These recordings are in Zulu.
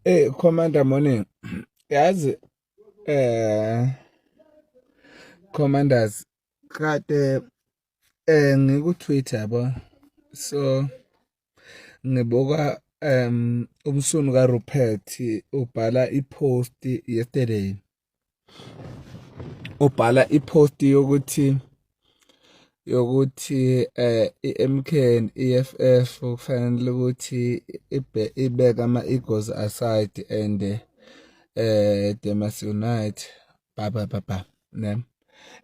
Hey Commander, morning. Yazi Commanders, kade ngiku Twitter, yabo. So ngibuka umsunu kaRupert ubhala ipost yesterday. Ubhala ipost yokuthi iMK and EFF kufanele ukuthi ibeke ama egos aside and they must unite, ba ba ba ba, ne.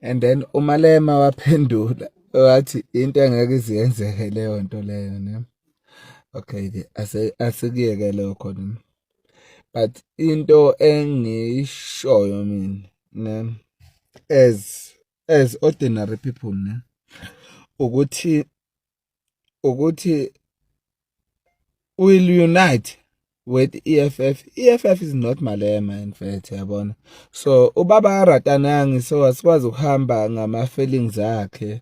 And then uMalema waphendula wathi into engeke iziyenzeke leyo nto leyo, ne. Okay ke, ase asikuyeke lokho, ne. But into engiyishoyo mina, ne, as ordinary people, ne, ukuthi will unite with EFF. EFF is not Malema, in fact, yabona. So ubaba Ratanangi, so asikwazi ukuhamba ngama feelings akhe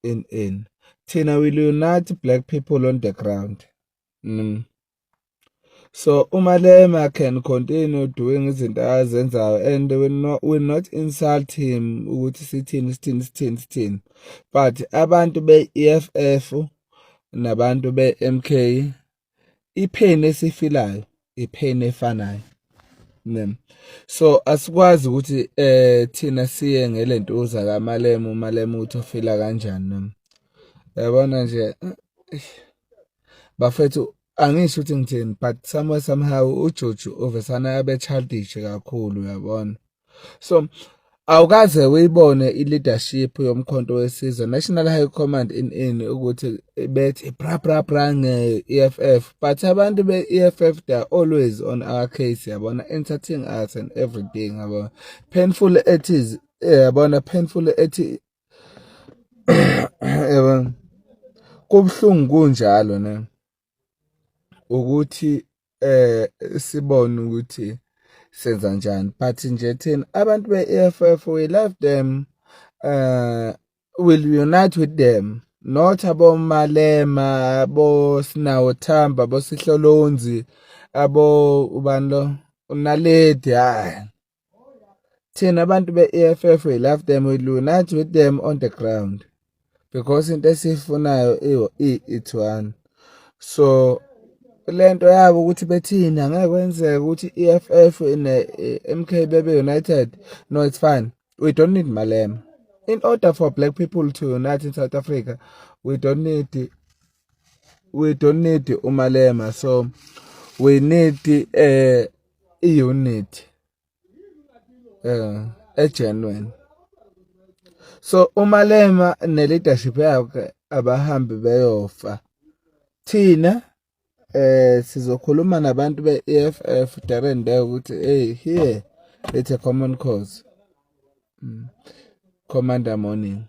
in thina will unite black people on the ground. So uMalema can continue doing izinto azenzayo and will not insult him ukuthi sithini, sithini, sithini, sithini, but abantu be-EFF nabantu be-MK, ipain esifilayo, ipain efanayo, ne. So asikwazi ukuthi thina siye ngelentuza kaMalema, uMalema uthi ufila kanjani, ne. Yabona nje bafethu, angisho ukuthi ngithini, but somewhere somehow uJojo uvesana abe childish kakhulu, uyabona. So awukaze uyibone i-leadership yoMkhonto weSizwe, National High Command in ukuthi bethi bra bra bra nge-EFF, but abantu be-EFF, they are always on our case, yabona, entertaining us and everything, yabona. Painful it is, yabona, painful ethi, yabona, kubuhlungu kunjalo, ne, ukuthi sibone ukuthi senza njani. But nje thina abantu be-EFF, we love them, will unite with them, not aboMalema, abo Sinawo Thamba, abo Sihlolonzi, abo ubani lo uNaledi. Hayi, thina abantu be-EFF, we love them, we unite with them on the ground because into esiyifunayo it's one. So lento yabo ukuthi bethini angeke kwenzeke ukuthi EFF ne MK bebe united, no, it's fine. We don't need Malema in order for black people to unite in South Africa. We don't need uMalema. So we need a unit a genuine. So uMalema ne leadership yakhe abahambi beyofa. Thina sizokhuluma nabantu be-EFF there and there ukuthi hey, here it's a common cause. Commander, morning.